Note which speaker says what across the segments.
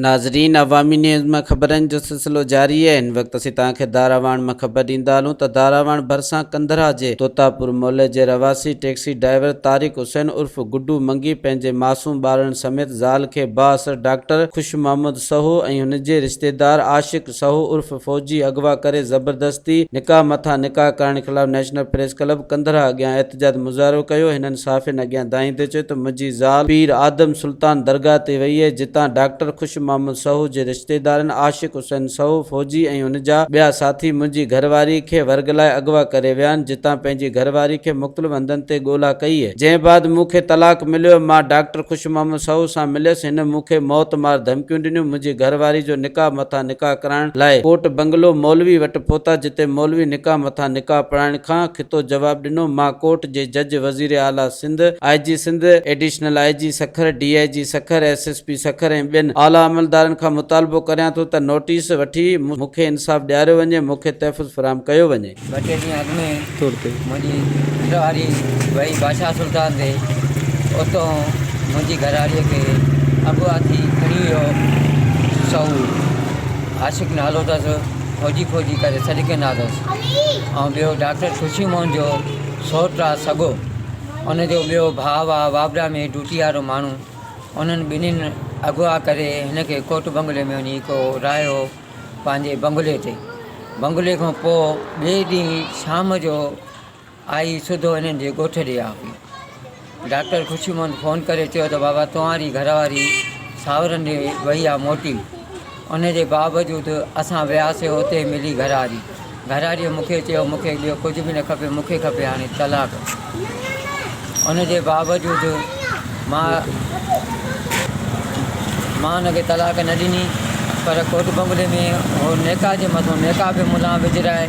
Speaker 1: ناظرين عوامي نيوز مان خبرن جو سلسلو جاري آهي هن وقت اسين توهان کي داراواڻ مان خبر ڏيندا هلون ته داراواڻ ڀرسان ڪنڌرا جي توتاپور محلي جي رهواسي ٽيڪسي ڊرائيور طارق حسين عرف گڊو منگي پنهنجي معصوم ٻارڙن سميت زال کي بااثر ڊاڪٽر خوش محمد سهو ۽ هن جي رشتيدار عاشق سهو عرف فوجي اغوا ڪري زبردستي نڪاح مٿان نڪاح ڪرائڻ خلاف نيشنل پريس ڪلب ڪنڌرا اڳيان احتجاج مظاهرو ڪيو هنن صحافين اڳيان دانهيندي چيو ته منهنجي زال پير آدم سلطان درگاهه تي وئي آهي جتان ڊاڪٽر خوش محمد سهو جي رشتيدارن عاشق حسين سهو فوجي ۽ هن جا ٻيا ساٿي منهنجي گهرواري کي ورغلائي اغوا ڪري ويا آهن جتان پنهنجي گهرواري کي مختلف هنڌن تي ڳولا ڪئي جنهن بعد مون کي طلاق مليو مان ڊاڪٽر خوش محمد سهو سان مليس هن مون کي موت مار ڌمڪيون ڏنيون منهنجي گهر واري جو نڪاح مٿان نڪاح ڪرائڻ لاء ڪوٽ بنگلو مولوي وٽ پهتا جتي مولوي نڪاح مٿان نڪاح پڙهائڻ کان کتو جواب ڏنو مان ڪورٽ جي جج وزير اعليٰ Sindh, I G Sindh, additional I G Sukkur, D I G Sukkur, S S P Sukkur ۽ ٻين اعليٰ عملدارن کان مطالبو ڪريان ٿو ته نوٽيس وٺي مون کي انصاف ڏياريو وڃي مون کي تحفظ فراهم ڪيو وڃي.
Speaker 2: ٻه ٽي ڏينهن اڳ ۾ منهنجي گهر واري وئي بادشاهه سلطان تي اتو منهنجي گهر واريء کي اغوا ٿي کڻي ويو سو عاشق نالو اٿس فوجي فوجي ڪري سڏ ڪندا اٿس ۽ ٻيو ڊاڪٽر خوشي موهن جو سوٽ آ سڳو ان جو ٻيو ڀاء آ واپڊا ۾ ڊيوٽي وارو ماڻهو انهن ٻنهين اغوا ڪري هن کي ڪوٽ بنگلي ۾ وڃي ڪو راهيو پنهنجي بنگلي تي. بنگلي کان پوء ٻئي ڏينهن شام جو آئي سڌو هنن جي ڳوٺ ڏي آ پئي. ڊاڪٽر خوشي محمد فون ڪري چيو ته بابا توهان جي گهر واري ساهرن ڏي وئي آ موٽي. ان جي باوجود اسان وياسي اتي ملي گهر واري. گهر واريء مون کي چيو مون کي ٻيو ڪجهه به نه کپي مون کي کپي هاڻي طلاق. ان جي باوجود مان مان ان کي طلاق نه ڏني پر ڪوٽ بنگلي ۾ هو نيڪا جي مٿو نيڪا به ملان وجهرائي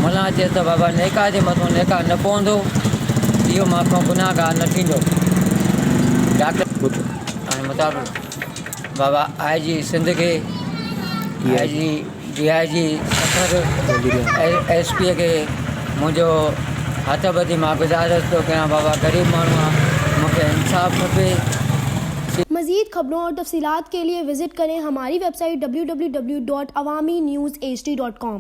Speaker 2: ملان چيس ته بابا نيڪا جي مٿو نيڪا نه پوندو اهو مان کان گناهگار نه ٿيندو ڊاڪٽر هاڻي مطالبو بابا آء جي سنڌ کي I G D I G Sukkur S P کي منهنجو هٿ ٻڌي مان گذارش ٿو ڪيان بابا غريب ماڻهو آهيان مونکي انصاف کپي.
Speaker 3: مزيد خبرون اور تفصيلات کے لئے وزٽ ڪرين ھماري website www.awamiNewsHD.com.